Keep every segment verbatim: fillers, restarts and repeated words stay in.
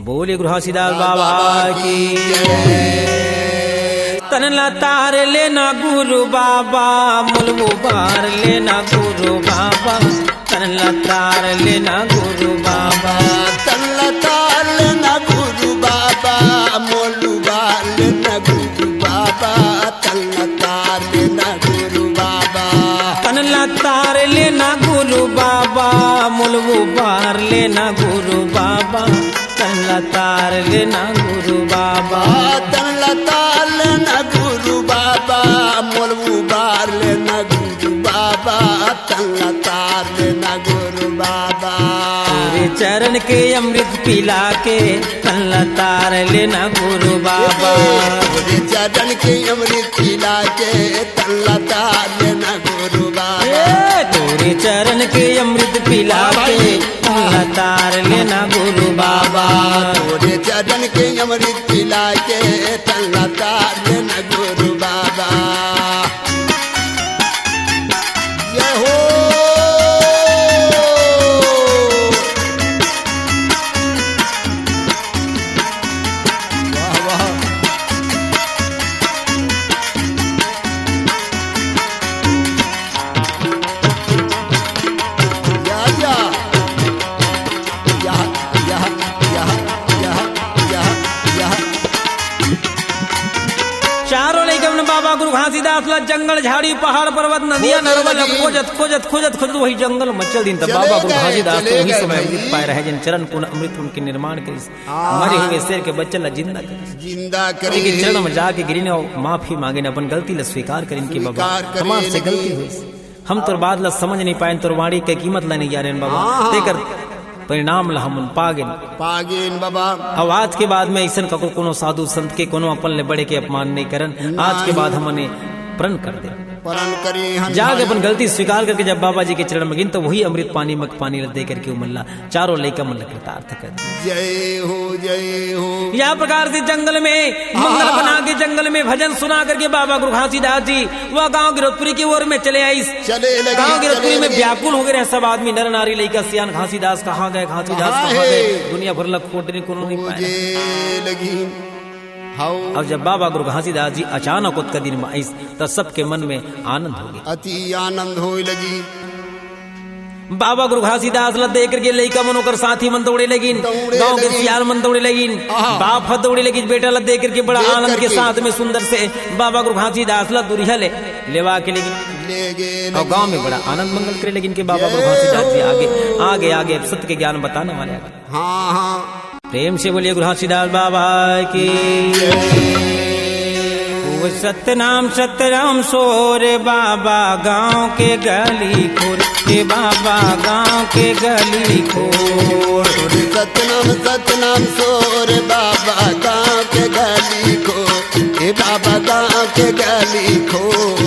बोले गुरु घासीदास बाबा की। तन ला तार लेना गुरु बाबा, मोल उबार लेना गुरु बाबा। तन ला तार लेना गुरु बाबा। तन ला तार लेना गुरु बाबा, मोल उबार लेना गुरु बाबा। तन ला तार लेना गुरु बाबा। तन ला तार लेना गुरु बाबा, मोल उबार लेना गुरु बाबा। तन ला तार लेना गुरु बाबा। तन ला तार लेना गुरु बाबा, मोल उबार लेना गुरु बाबा। तन ला तार लेना गुरु बाबा। तोरे चरण के अमृत पिला के तन ला तार लेना गुरु बाबा। तोरे चरण के अमृत पिला के तन ला तार लेना गुरु बाबा। ए, तोरे चरण के अमृत पिला के तन ला तार लेना गुरु बाबा। तोरे चरण के अमृत पिला के तन ला तार लेना गुरु बाबा। जय हो। वाह, वाह। या, या। या, या, या, या, या, या। चारों लइका मन बाबा गुरु घासीदास ला जंगल, झाड़ी, पहाड़, पर्वत, नदिया, नरवा ला खोजत, खोजत, खोजत, खोजत वही जंगल में चल दिन। तब बाबा गुरु घासीदास तो वही समय अमृत पाए रहे, जिन चरण कुंड अमृत कुंड के निर्माण करिस। हाँ। मरे हुए शेर के बच्चा ला जिंदा करिस। जिंदा करिस। चरण में जाके गिरिन अउ माफी मांगिन, अपन गलती ला स्वीकार करिन कि बाबा, हमार से गलती होइस। हम तोर बात ला समझ नहीं पाएन, तोर वाणी के कीमत ला नहीं जानेन बाबा। हाँ, हाँ। तेकर परिणाम ला हमन पागेन। पागेन बाबा। अब आज के बाद में अइसन कको कोनो साधु संत के, कोनो अपन ले बड़े के अपमान नहीं करन। आज के बाद हमन प्रण कर दे। प्रण करी हम जाके अपन गलती स्वीकार करके जब बाबा जी के चरण में गिन, तो वही अमृत पानी में पानी ला दे करके उमन ला चारों लइका मन ला कृतार्थ कर दे। जय हो, जय हो। या प्रकार से जंगल में मंडल बना के, जंगल में भजन सुना करके बाबा गुरु घासीदास जी वह गांव गिरौदपुरी की ओर में चले आइस। चले लगिन, गांव गिरौदपुरी में व्याकुल हो गए रहे सब आदमी, नर नारी लइका सियान। घासीदास कहाँ गए, घासीदास कहाँ गए? दुनिया भर ला खोजने कोनो नहीं पाए। खोजे लगिन। हाउ। अब जब बाबा गुरु घासीदास जी अचानक ओतका दिन में आइस, त सबके मन में आनंद हो गया। अति आनंद होए लगी। बाबा गुरु घासीदास ला देख करके लइका मन, ओकर साथी मन दौड़े लगिन, गांव के सियान मन दौड़े लगिन, बाप ह दौड़े लगिन, बेटा ला देख करके बड़ा आनंद के साथ में सुंदर से बाबा गुरु घासीदास ला दुरिहा ले लेवा के लगिन। ले गे और गांव में बड़ा आनंद मंगल करे लगिन कि बाबा गुरु घासीदास जी आगे, आगे, आगे अब सत्य के ज्ञान बताने वाले आगे। हाँ, हाँ। प्रेम से बोलिए गुरु घासीदास बाबा की। ओ सतनाम सतनाम सोर बाबा गांव के गली खोर, हे बाबा गांव के गली खोर। सतनाम सतनाम सोर बाबा गांव के गली खोर, हे बाबा गांव के गली खोर।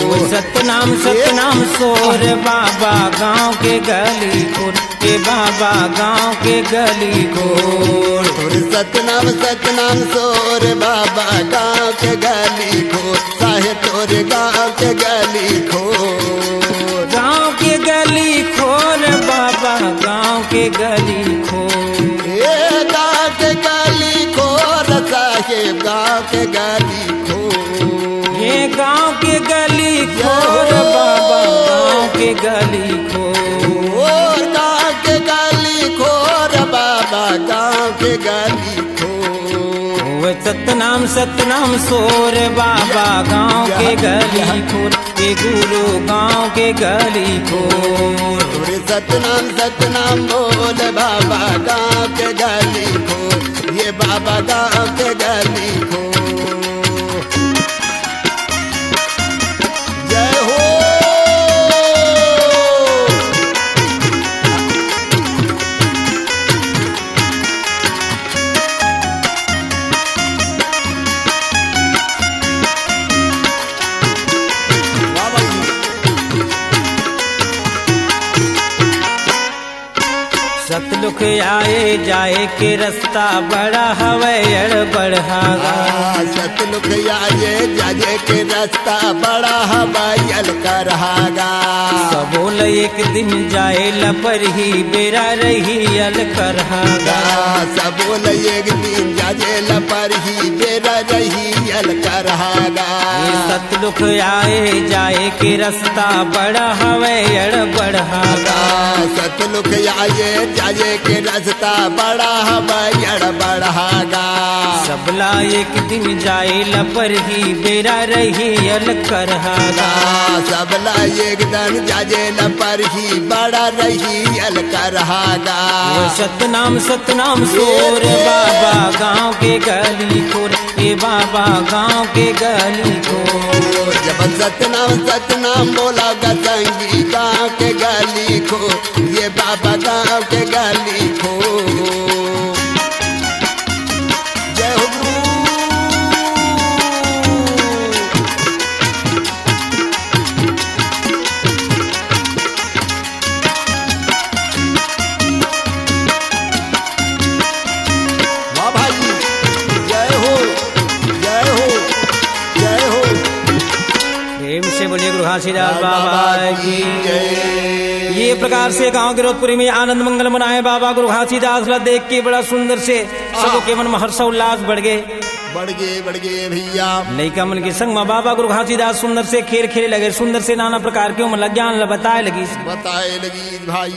ओ सतनाम सतनाम सोर बाबा गांव के गली खोर, ए बाबा गांव के गली खोर। तोर सतनाम सतनाम सोर बाबा गांव के गली खोर, साहे तोर गांव के गली खोर। गांव के गली खोर बाबा गांव के गली खोर। ए गांव के गली खोर साहेब गांव के गली खोर। हे गांव के गली खोर बाबा गांव के गली खोर। गांव के गली खोर बाबा गांव के गली खोर। ओ सतनाम सतनाम सोर बाबा गांव के गली खोर, ए गुरु गांव के गली खोर। तोरे सतनाम सतनाम बोल बाबा गांव के गली खोर, ये बाबा गांव के गली खोर। जय हो। सतलुख आए जाए के रस्ता बड़ा हवय अड़बड़हागा। हाँ, सतलुख आए जाए के रस्ता बड़ा हवय अलकरहागा। सबो ल एक दिन जाए ल परही, बेरा रही अलकरहागा। हाँ, सबो ल एक दिन जाए ल परही, बेरा रही अलकरहागा। ये सतलुख आए जाए के रस्ता बड़ा हवय अड़बड़हागा। हाँ, सतलुख आए जाए के रस्ता बड़ा हवय अड़बड़हागा। सबला एक दिन जाए ल परही, बेरा रही अलकरहागा। हाँ, सबला एक दिन जाए ल परही, बड़ा रही अलकरहागा। वो सतनाम सतनाम शोर, बाबा गाँव के गली खोर, ए बाबा गाँव के गली खोर। जब सतनाम सतनाम बोला गतंगी गाँव के गली खोर, ये बाबा गाँव के गली खोर। जय हो गुरु। वाह भाई, जय हो, जय हो, जय हो। प्रेम से बोलिए गुरु घासीदास बाबा की। जय। ये प्रकार से गांव गिरौदपुरी में आनंद मंगल मनाए। बाबा गुरु घासीदास ला देख के बड़ा सुंदर से सबो के मन में हर्षोल्लास बढ़ गए। बढ़ गए, बढ़ गए भैया। लइका मन के संग में बाबा गुरु घासीदास सुंदर से खेल खेले लगे, सुंदर से नाना प्रकार के ओमन ला ज्ञान ला बताए लगिस। बताए लगिस भाई।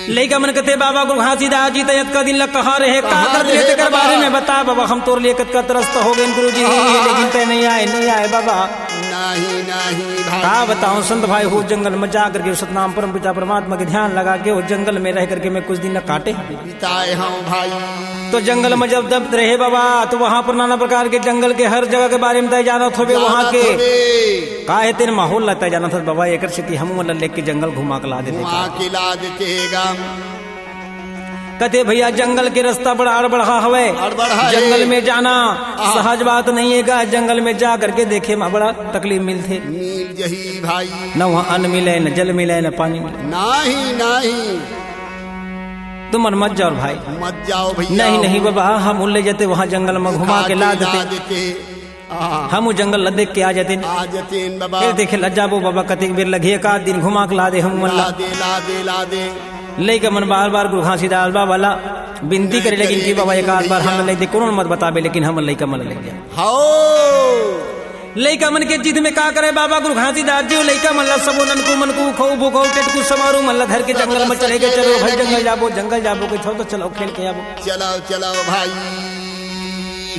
लइका मन कथे, "बाबा गुरु घासीदास जी त अतका दिन ला कहाँ रहे, का कहाँ कर दिए रहे तेकर बाबा? बारे में बता बाबा, हम तोर लिए कतका त्रस्त हो गए गुरु जी, हाँ। लेकिन तय नहीं आए, नहीं आए बाबा।" नहीं, नहीं भाई। का बताऊं संत भाई, हो जंगल में जा करके सतनाम परम पिता परमात्मा के ध्यान लगा के, वो जंगल में रह करके मैं कुछ दिन ला काटे। बिताए हूँ भाई। तो जंगल में जब दब रहे बाबा, तो वहाँ पर नाना प्रकार के जंगल के हर जगह के बारे में तय जानत होबे, जानत वहाँ के होबे। का हे तेन माहौल ला तय जानत हस बाबा, एकर सेती हम मन ला लेके जंगल घुमा के ला देते घुमा का। के ला देते गम। कथे, "भैया, जंगल के रास्ता बड़ा अड़बड़हा हवय। अड़बड़हा हे। जंगल में जाना आहा। सहज बात नहीं हे गा। जंगल में जा करके देखे म बड़ा तकलीफ मिलथे। मिल जही भाई। न वहाँ अन्न मिले, न जल मिले, न पानी मिले।" नहीं, नहीं। तुमन मत जाओ भाई। मत जाओ भैया। नहीं, नहीं बाबा, हम उन ले जाते वहाँ जंगल में घुमा के ला देते। देते। हाँ। हम वो जंगल ला देख के आ जाते। आ जाते बाबा। फिर देखे ला जाबो बाबा, कतेक बेर लगे, एक आध दिन घुमा के ला दे हम मन ला। ला दे, ला दे, ला दे। लइका मन बार-बार गुरु घासीदास बाबा ला विनती करे लगिन कि बाबा, एक आध बार हम ला ले दे, कोनो मत बताबे, लेकिन हम लइका मन ला ले जा। हाओ। लइका मन के जिद में का करे बाबा गुरु घासीदास जी, लइका मन ला सबो ननकू मनकू, खऊ भुखऊ, टेटकू समारू मन ला धर के जंगल में चले गए, "चलो भाई, जंगल जाबो, जंगल जाबो," कहिथे, "तो चलो खेल के आबो।" चलो, चलो भाई।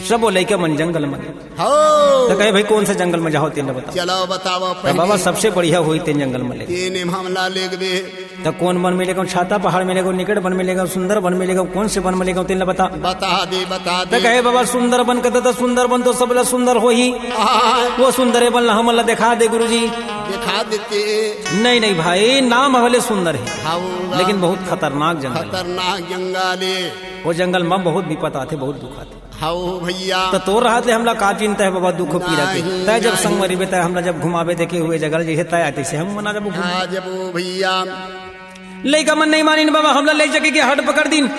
सबो लइका मन जंगल में। हो। तो कहे, "भाई, कौन से जंगल में जाओ, तेन ला बताओ।" चलो, बताओ तो बाबा, पहले। सबसे बढ़िया होई तेन जंगल में ले। तेने हम ला लेगबे। त कोन बन में लेगव? छाता पहाड़ में लेगव, निकट बन में लेगव, सुंदर बन में लेगव, कोन से बन में लेगव, तेन ला बता। बता दे, बता त दे। कहे, "बाबा, सुंदर बन कथे त सुंदर बन तो सबला सुंदर होही। हाँ। वो सुंदरे बन ला हमन ला देखा दे गुरुजी।" देखा देते। नहीं, नहीं भाई, नाम भले सुंदर हे, हाँ, वो लेकिन बहुत खतरनाक जंगल। खतरनाक जंगल हे। वो जंगल में बहुत विपत आथे, बहुत दुख आथे। हव भैया। त तोर रहत ले हमला का चिंता हे बाबा, दुख पीरा के? नहीं, तय जब नहीं। संग म रहिबे, तय हमला जब घुमाबे, देखे हुए जगह ल जइसे तय आय तइसे हम मना जब घूमे। आ जबो भैया। लइका मन नहीं मानिन बाबा, हमला ले जाके के हट पकड़ दिन।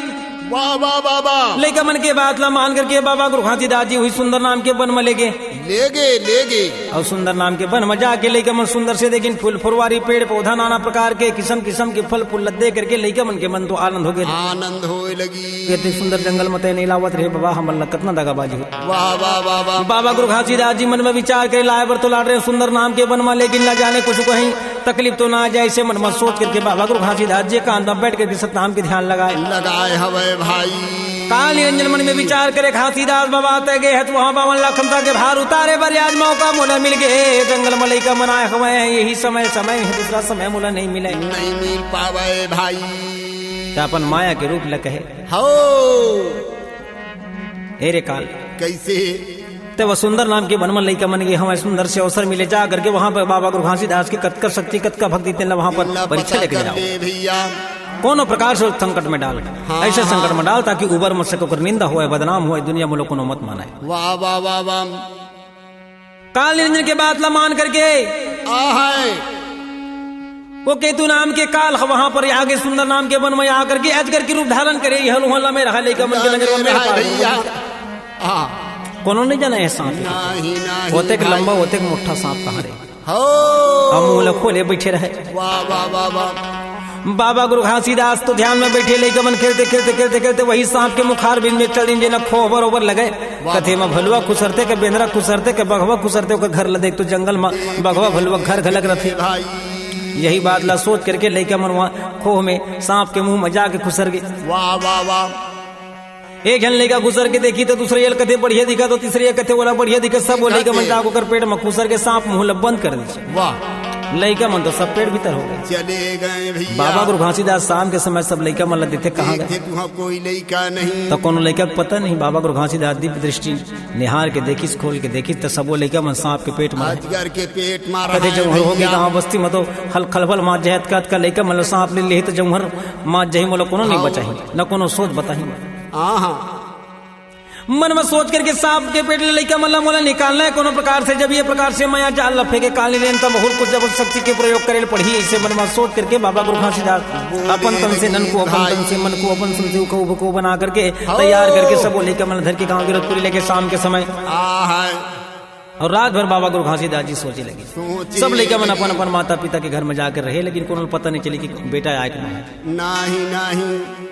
वाह, वाह, वाह, वाह। लइका मन के बात ला मान करके बाबा गुरु घासीदास जी वही सुंदर नाम के बन म ले गे। ले गे, ले गे। अउ सुंदर नाम के बन म जाके लइका मन सुंदर से देखिन, फूल फुलवारी, पेड़ पौधा, नाना प्रकार के किसम किसम के फल फूल ला देख करके लइका मन के मन तो आनंद हो गे। आनंद होए लगी। एते सुंदर जंगल म तय नहीं लावत रहे बाबा, हमन ला कतना दगाबाजी हो। वाह, वाह, वाह, वाह। बाबा गुरु घासीदास जी मन में विचार करे, लाए बर तो लात रहे सुंदर नाम के बन म, लेकिन ला जाने कुछ कहीं तकलीफ तो ना आ जाए, इसे मन म सोच करके बाबा गुरु घासीदास जी एकांत म बैठ करके सतनाम के ध्यान लगाए। लगाए हवय भाई। काल निरंजन मन में विचार करे, घासीदास बाबा तय गे हे त वहाँ बावन लाखनता के भार उतारे बर आज मौका मोला मिल गे। जंगल म लइका मन आए हवय, यही समय, समय हे, दूसरा समय मोला नहीं मिले। नहीं मिल पावे भाई। त अपन माया के रूप ल कहे। हो। हे रे काल। कैसे? ते वो सुंदर नाम के बन म लइका मन गे हवय, सुंदर से अवसर मिले, जा करके वहाँ पर बाबा गुरु घासीदास के कतका शक्ति, कतका भक्ति, तेन ला वहाँ पर परीक्षा लेके जाओ। भैया। कोनो प्रकार से संकट में डाल, हाँ, ऐसे हाँ। संकट में डाल ताकि उबर मत सके, ओकर निंदा होए, बदनाम होए, दुनिया में लोग कोनो मत माने। वाह, वाह, वाह, वाह। काल निरंजन के बात ला मान करके। आ है। वो केतु नाम के काल ह, वहां पर आगे सुंदर नाम के वन में आकर के अजगर के रूप धारण करे, इहल उहल लमे रहा, लइका मन के नजर में रहा भैया। हाँ। कोनो नहीं जाना है सांप। नहीं, नहीं, ओतेक भाई। लंबा, ओतेक मोटा सांप कहाँ रे? हो। हम मुंह ला खोले बैठे रहे। वाह, वाह, वाह, वाह। बाबा गुरु घासीदास तो ध्यान में बैठे, लइका मन खेलते, खेलते, खेलते, खेलते वही सांप के मुखार बिंद में चल दिन, जेना खोह बरोबर लगे। वाह। कथे में भलुआ खुसरते के, बेंदरा खुसरते के, बघवा खुसरते, ओकर घर ला देख तो जंगल में बघवा भलुआ घर घलक रथे। भाई। यही बात ला सोच करके लइका मन वहाँ खोह में सांप के मुंह में जाके खुसर गए। वाह, वाह, वाह। एक झन लइका खुसर के देखी तो दूसरे यल कथे बढ़िया दिखा, तो तीसरे यल कथे ओला बढ़िया दिखा, सब वो लइका मन जाके ओकर पेट में खुसर के सांप मुंह ला बंद कर दे। वाह। लइका मन तो सब पेट भीतर हो गए। चले गए भैया। बाबा गुरु घासीदास शाम के समय सब लइका मन ला देथे, कहाँ गए? देखे तुहाँ कोई लइका नहीं। तो कोनो लइका के पता नहीं, बाबा गुरु घासीदास दिव्य दृष्टि निहार के देखिस, खोल के देखिस, त सबो लइका मन सांप के पेट में रहे। अजगर के पेट में कथे रहे जौहर हो गए भैया। गाँव बस्ती में तो हल खलबल माच जाही, अतका अतका लइका मन ल सांप ले लेही त जौहर माच जाही, मोला कोनो नहीं बचाही, न कोनो सोच बताही। हाँ, हाँ। मन में सोच करके सांप के पेट ले लइका मन ल मोला निकालना है कोनो प्रकार से। जब ये प्रकार से मया जाल ल फेंके काल नहीं लेन, तब बहुत कुछ जबरदस्त शक्ति के प्रयोग करे ल पड़ही। ऐसे मन में सोच करके बाबा गुरु घासीदास अपन तन से नन को, अपन तन से मन को, अपन तन से उखो उभको बना करके तैयार करके सबो लइका मन धर के गाँव गिरौदपुरी लेके शाम के समय। आहा। और रात भर बाबा गुरु घासीदास जी सोचे लगे। सोचे सब लइका मन लगे। अपन अपन माता पिता के घर में जाकर रहे, लेकिन कोनो ल पता नहीं चली कि बेटा आए कि नहीं। नहीं, नहीं।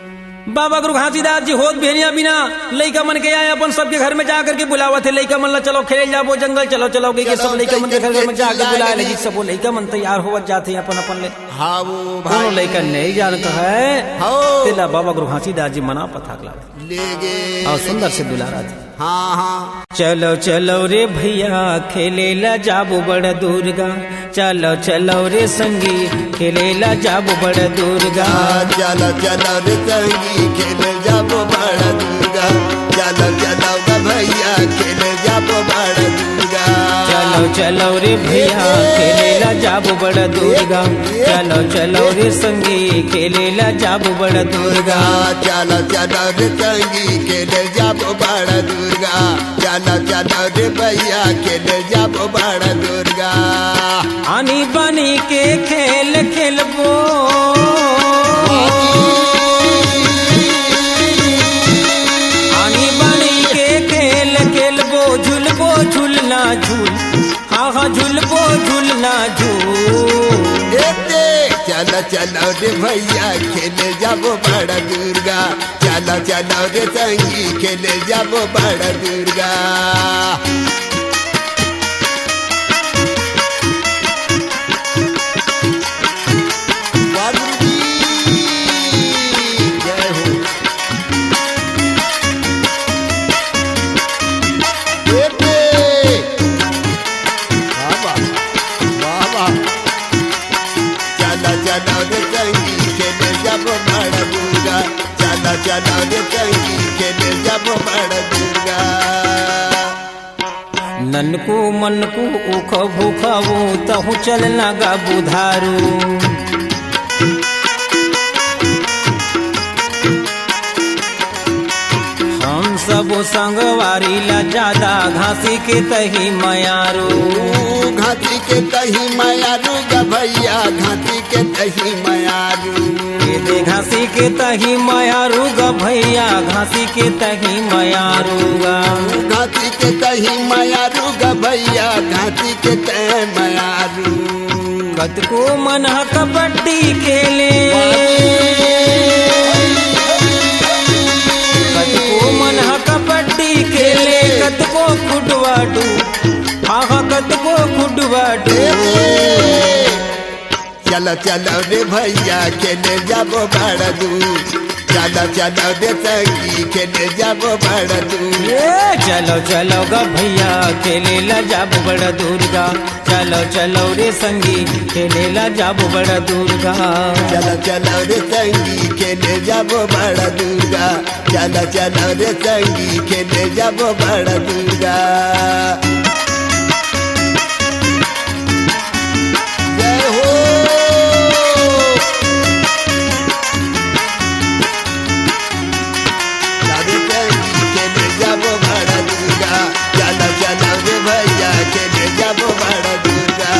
बाबा गुरु घासीदास जी होत बिहनिया बिना लइका मन के आए, अपन सबके घर में जा करके बुलावत हे, लइका मन ला चलो खेले जाबो जंगल, चलो, चलो, कहिके चलो, सब लइका मन के घर, घर में जाके बुलाए लगी। सबो लइका मन तैयार होवत जाथे अपन अपन ले। हाँ, वो कोनो भाई। लइका नहीं जान कहे, हाँ। तेला बाबा गुरु घासीदास जी मना पथाक लावे। ले गे। और सुंदर से दुलारा थे। हाँ, हाँ। चलो, चलो रे भैया, खेले ला जाबो बड़ दुर्गा। चलो, चलो रे संगी, खेले ला जाबो बड़ दुर्गा। चलो, चलो रे संगी, खेले जाबो बड़ दुर्गा। चलो, चलो रे भैया, खेले जाबो बड़ दुर्गा। चलो, चलो रे भैया, खेले ला जाबो बड़ दुर्गा। चलो, चलो रे संगी, खेले ला जाबो बड़ दुर्गा। चलो, चलो रे संगी, खेले जाबो बड़ दुर्गा। चलो, चलो रे भैया, खेले जाबो बड़ दुर्गा। आनी बानी के खेल खेलबो। आनी बानी के खेल खेलबो, झुलबो झुलना झूल। हाँ, हाँ, झुलबो झुलना झूल। ए दे, चलो, चलो रे भैया, खेले जाबो बड़ दुर्गा। चलो, चलो रे संगी, खेले जाबो बड़ दुर्गा। वाह गुरु जी, जय हो। ए दे। वाह, वाह। वाह, वाह। चलो, चलो रे संगी, खेले जाबो बड़ दुर्गा। चलो, चलो रे संगी, खेले जाबो बड़ दुर्गा। ननकू मनकू उख भूखवू, तहु चलना गा बुधारू। हम सबो संगवारी ला जादा घासी के तही मयारू। घासी के तही मयारू ग भैया, घासी के तही मयारू। ए दे घासी के तही मयारू ग भैया, घासी के तही मयारू ग। घासी के तही मयारू ग भैया, घासी के तही मयारू। कतको मन ह कबड्डी खेले, कतको मन ह कबड्डी खेले, कतको खुटवा डू, आहा, कतको खुटवा डू। चलो, चलो रे भैया, खेले जाबो बड़ दूर। चलो, चलो रे संगी, खेले जाबो बड़ दूर। ए, चलो, चलो ग भैया, खेले ला जाबो बड़ दूर गा। चलो, चलो रे संगी, खेले ला जाबो बड़ दूर गा। चलो, चलो रे संगी, खेले जाबो बड़ दूर गा। चलो, चलो रे संगी, खेले जाबो बड़ दूर गा। जय हो। चलो, चलो रे भैया, खेले जाबो बड़ दूर गा। चलो, चलो रे भैया, खेले जाबो बड़ दूर गा।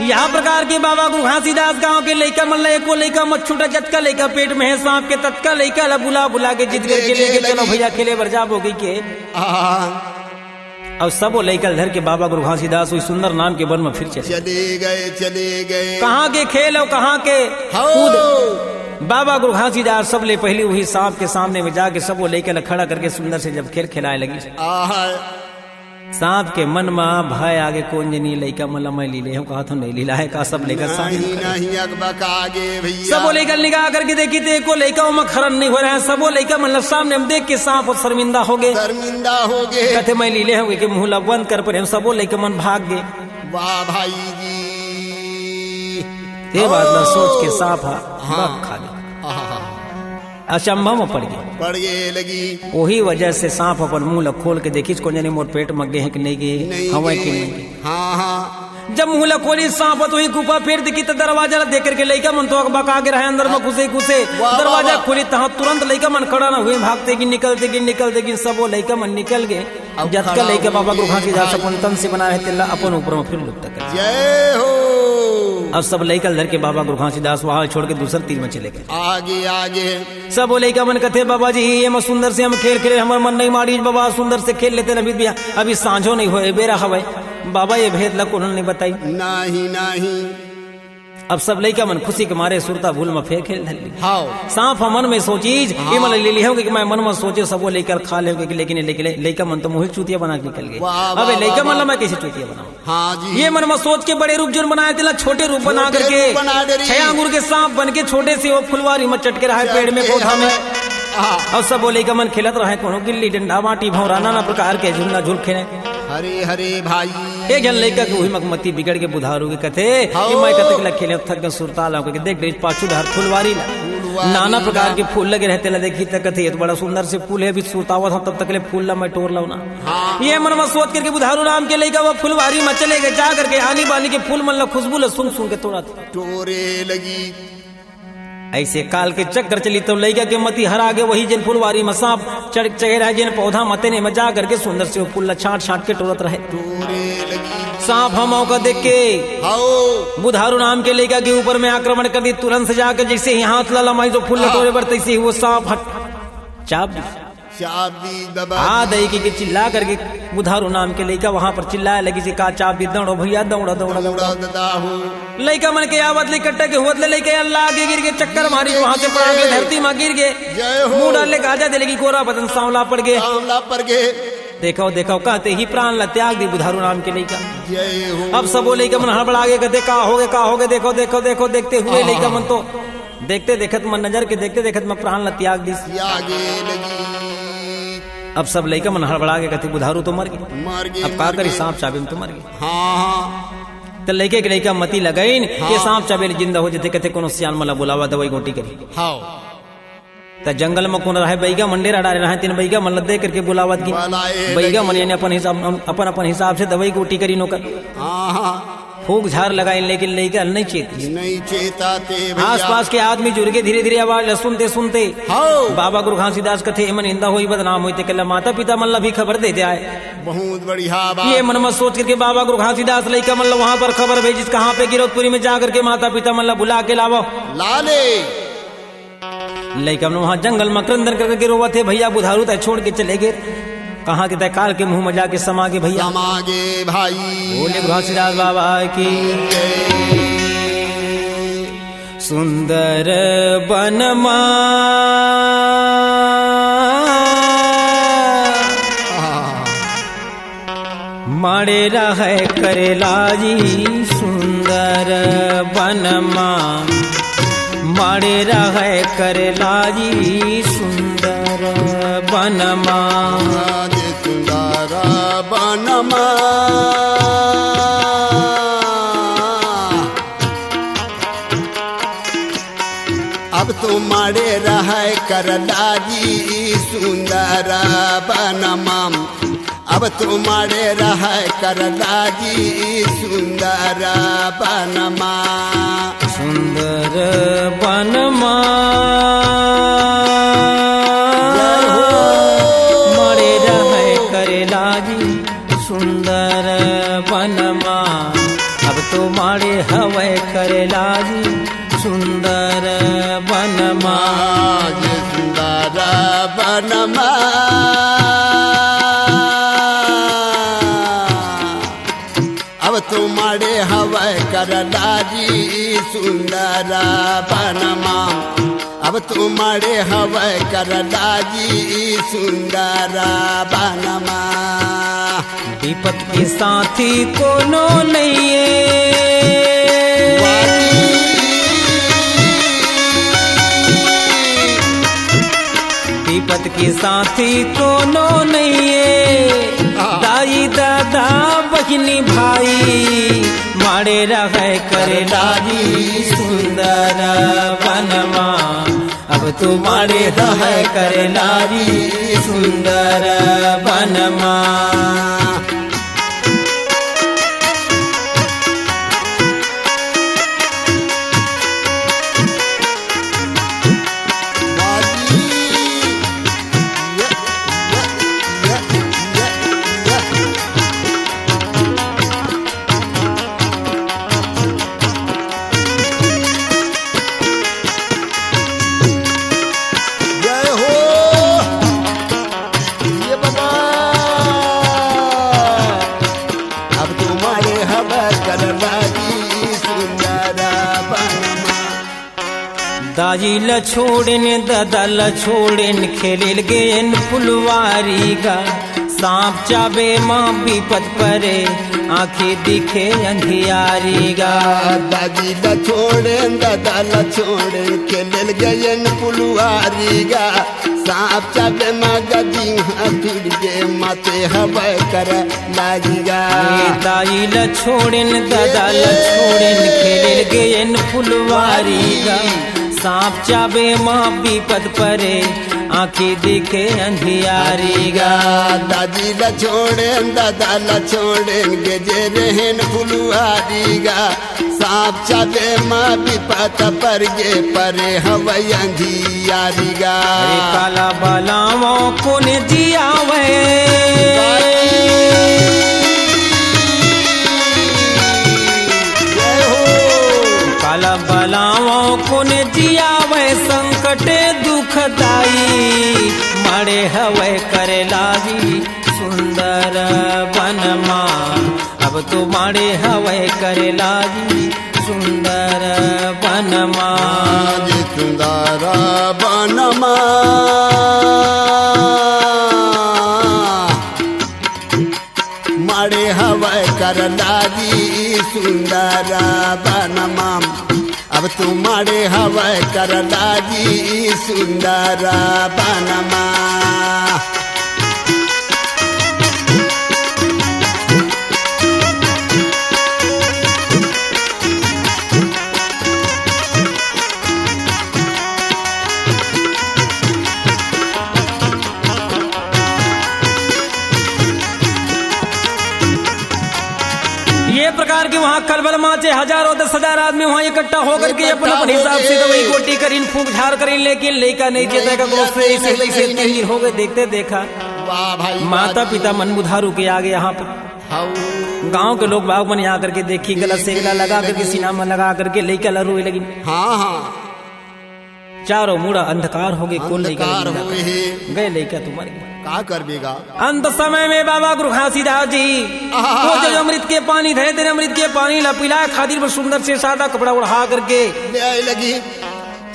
यहाँ प्रकार के बाबा गुरु घासीदास गांव के लइका मन ला एको लइका मत छूटा, जतका लइका पेट में हे सांप के, ततका लइका ला बुला बुला के जिद करके लेके चलो भइया, खेले बर जाबो कहिके। अउ सबो लइका ल धर के बाबा गुरु घासीदास उही सुंदर नाम के वन में फिर चले। चले गए, चले गए। कहाँ के खेल अउ कहाँ के कूद। बाबा गुरु घासीदास सबले पहिली उही सांप के सामने में जाके सबो लइका ल खड़ा करके सुंदर से जब खेल खेलाए लगिस। सांप के मन म भय आगे, कोन जनी लइका मन ल मैं ली ले हंव, कहत हंव नइ लीलाय का, सब लइका सामने नहीं, खड़े। नहीं, अकबका गे भइया। सबो लइका निगाह करके देखिस ते एको लइका ओमा खरन नइ होय रहय। सबो लइका मन ल सामने म देख के सांप शर्मिंदा होगे। शर्मिंदा होगे। कथे मैं ली ले हंव कहिके मुंह ल बंद कर परे हंव, सबो लइका मन भाग गे। वाह भाई जी। ये बात ल सोच के सांप ह बक खा गे। अचंभा म पड़ गे। पड़ गे लगी। ओही वजह से सांप अपन मुंह ल खोल के देखिस, कोन जनी मोर पेट म गे हे कि नइ गे, हवय कि नइ गे। हाँ, हाँ। जब मुंह ल खोलिस सांप ह तो उही गुफा फेर देखिस त दरवाजा ल देख करके लइका मन तो अकबका गे रहय अंदर म घुसे घुसे। दरवाजा खोलिस तहां तुरंत लइका मन खड़ा न होय, भागते गिन निकलते गिन निकलते गिन सबो लइका मन निकल गे। जतका लइका बाबा गुरु घासीदास अपन तन से बनाए हे तेला अपन ऊपर म फिर लुप्त कर। जय हो। अब सब लइका ल धर के बाबा गुरु घासीदास वहां छोड़ के दूसर तीर म चले गे। आगे, आगे। सबो लइका मन कथे, "बाबा जी, ये म सुंदर से हम खेल खेले, हमर मन नइ मारिस बाबा, सुंदर से खेल लेते न, अभी, अभी सांझो नइ होय, बेरा हवय। बाबा, ये भेद ल कोनो नइ बताई।" नहीं, नहीं। अब सब लइका मन खुशी के मारे सुरता भूल म फेर खेल धर ली। हाव। सांप ह मन में सोचिस, हाँ। ये मन ले ली हंव कि मैं मन म सोचे सबो लइका ल खा लेंव कि, लेकिन, लेकिन लइका मन तो मोहित चूतिया बना के निकल गे। वाह, अबे वाह, लइका वाह, मन ल वाह। मैं कइसे चूतिया बनाऊं? हाँ जी। ये मन म सोच के बड़े रूप जोन बनाए तेला छोटे रूप बना करके छह अंगुर के सांप बन के छोटे से वो फुलवारी म चटके रहय पेड़ में, पौधा में। हाँ। अउ सबो लइका मन खेलत रहय, कोनो गिल्ली डंडा, बांटी भौंरा, नाना प्रकार के झुलना झुल खेले। हरे हरे भाई। एक झन लइका के उही म मति बिगड़ के बुधारू के कथे कि मैं कतेक ल खेले, थक गेंव, सुरता लंव कहिके देख डरिस पाछू डहर फुलवारी ला। नाना प्रकार के फूल लगे रहय तेला देखिस त कथे, ये तो बड़ा सुंदर से फूल हे, अभी सुरतावत हंव तब तक ले फूल ला मैं टोर लंव ना। हाँ। ये मन म सोच करके बुधारू नाम के लइका वो फुलवारी म चले गे, जा करके आनी बानी के फूल मन ल खुशबू ल सूंघ सूंघ के तोड़त। टोरे लगी। अइसे काल के चक्कर चलिस त लइका के मति हरा गे, वही जेन फुलवारी म सांप चढ़ चढ़े रहय, जेन पौधा म तेने म जा करके सुंदर से वो फूल ल छांट छांट के टोरत रहय। टोरे लगी। सांप ह मौका देख के हाव। बुधारू नाम के लइका के ऊपर में आक्रमण कर दिस, तुरंत से जाकर जइसे ही हाथ ला लमाइस वो फूल ल टोरे बर, तइसे ही वो सांप ह चाब दिस। चाबी दबा। आ दई के चिल्ला करके बुधारू नाम के लइका वहां पर चिल्लाए लगिस, "का चाबी, दौड़ो भइया, दौड़ो, दौड़ो, दौड़ो।" दौड़ा ददा हो। लइका मन के आवत ले कट्टा के होत ले लइका अल्लाह के गिर गे, चक्कर मारिस वहां से पटक ले धरती म गिर गे। जय हो। मुंह डाल ले गाजा दे लगी, गोरा बदन सांवला पड़ गे। सांवला पड़ गे। देखव, देखव, कहते ही प्राण ला त्याग दिस बुधारू नाम के लइका। जय हो। अब सबो लइका मन हड़बड़ा गे, कहते, "का होगे, का होगे? देखव, देखव, देखव।" देखते हुए लइका मन तो देखते देखत म, नजर के देखते देखत म प्राण ल त्याग दिस। त्यागे लगी। अब सब लइका मन हड़बड़ा के कथे, "बुधारू तो मर गे। मर गे, अब का करी, सांप चाबे म तो मर गे।" हाँ, हाँ। त लइका के लइका मति लगाइन, हाँ। ये सांप चाबे ले जिंदा हो जथे, कथे, "कोनो सियान मन ल बुलावा, दवई गोटी करी।" हाँ। त जंगल म कोनो रहय, बइगा मन डेरा डारे रहय, तेन बइगा मन ल देख करके बुलावत गिन। बइगा मन यानी अपन हिसाब, अपन, अपन हिसाब से दवई गोटी करिन ओकर। हाँ, हाँ। फूंक झार लगाइन, लेकिन लइका ल नइ चेतिस। नइ चेतते भइया। आसपास के आदमी जुरगे धीरे-धीरे आवाज ल सुनते-सुनते। हव। बाबा गुरु घासीदास कथे, "एमन इंदा होही, बदनाम होही, तेकर ले माता-पिता मन ल भी खबर दे दे आय।" बहुत बढ़िया बात। ये मन म सोच करके बाबा गुरु घासीदास लइका मन ल वहां पर खबर भेजिस, कहां पे गिरौदपुरी में जा करके माता-पिता मन ल बुला के लावव। ला ले। लइका मन वहां जंगल म क्रंदन करके रोवत हे, "भइया बुधारू तैं छोड़ के चले गे, कहां के तैं काल के मुंह म जाके समा गे भइया।" समा गे भाई। बोले घासीदास बाबा की। सुंदर बन मा। माड़े रहय करेला जी सुंदर बन मा, माड़े रहय करेला जी सुंदर बन मा। सुंदर बन मा। अब तो माड़े रहय करेला जी सुंदर बन मा। अब तो माड़े रहय करेला जी सुंदर बन मा। सुंदर बन मा। जय हो। माड़े रहय करेला जी सुंदर बन मा। अब तो माड़े हवय करेला जी सुंदर बनमा। आज सुंदर बनमा। अब तुम्हारे हवय कर लाजी सुंदर बनमा। अब तुम्हारे हवय कर लाजी सुंदर बनमा। विपत के साथी कोनो नइये। विपत के साथी कोनो नइये। हाँ। दाई दादा बहिनी भाई, माड़े रहय कर लाजी सुंदर बनमा। अब तुम्हारे रहय कर लाजी सुंदर बनमा। जय हो। ये बाबा, अब तुम्हारे हवय कर लाजी सुंदर बनमा। दाजी ल छोड़ेन, दादा ल छोड़ेन, खेले ल गेन फुलवारी गा। सांप चाबे म विपत परे, आँखी दिखे अंधियारी गा। दाजी ल छोड़ेन, दादा ल छोड़ेन, खेले ल गेन फुलवारी गा। सांप चाबे म गजी हाथ उड़ गे, माते हवय कर लागी गा। ए दाई ल छोड़ेन, दादा ल छोड़ेन, खेले ल गेन फुलवारी गा। सांप चाबे म विपत परे, आँखी दिखे अंधियारी गा। दाजी ल छोड़ेन, दादा ल छोड़ेन, गेजे रहेन फुलवारी गा। सांप चाबे म विपत पर गे, परे हवय अंधियारी गा। अरे काला बलावं कोन जियावय। जय हो। काला बलावं कोन जियावय, संकट दुख दाई, माड़े हवय कर लाजी सुंदर बनमा। अब तो माड़े हवय कर लाजी सुंदर बनमा। आज सुंदर बनमा। माड़े हवय कर लाजी सुंदर बनमा। अब तुम्हारे हवय कर लाजी सुंदर बनमा। ये प्रकार के वहाँ खलबल माचे, हजारों दस हजार आदमी वहाँ इकट्ठा होकर के अपन अपन हिसाब से दवाई गोटी करिन, फूंक झार करिन, लेकिन लइका नहीं चेता का गोसे इसे तैसे तीन दिन हो गए। देखते देखा वाह भाई, माता पिता मन बुधारू के आगे यहाँ पर हाउ। गांव के लोग बाग मन यहाँ करके देखी, गला से गला लगा करके, सीना में लगा करके लइका ला रोए लगिन। हाँ, हाँ। चारों मुड़ा अंधकार हो गए, कोन लइका अंधकार जिंदा होए कर? हे। गए लइका तो मर गए। का करबे गा? अंत समय में बाबा गुरु घासीदास जी आहा। वो जो अमृत के पानी धरे थे, अमृत के पानी ला पिलाए खातिर वो सुंदर से सादा कपड़ा ओढ़ा करके ले आए लगी।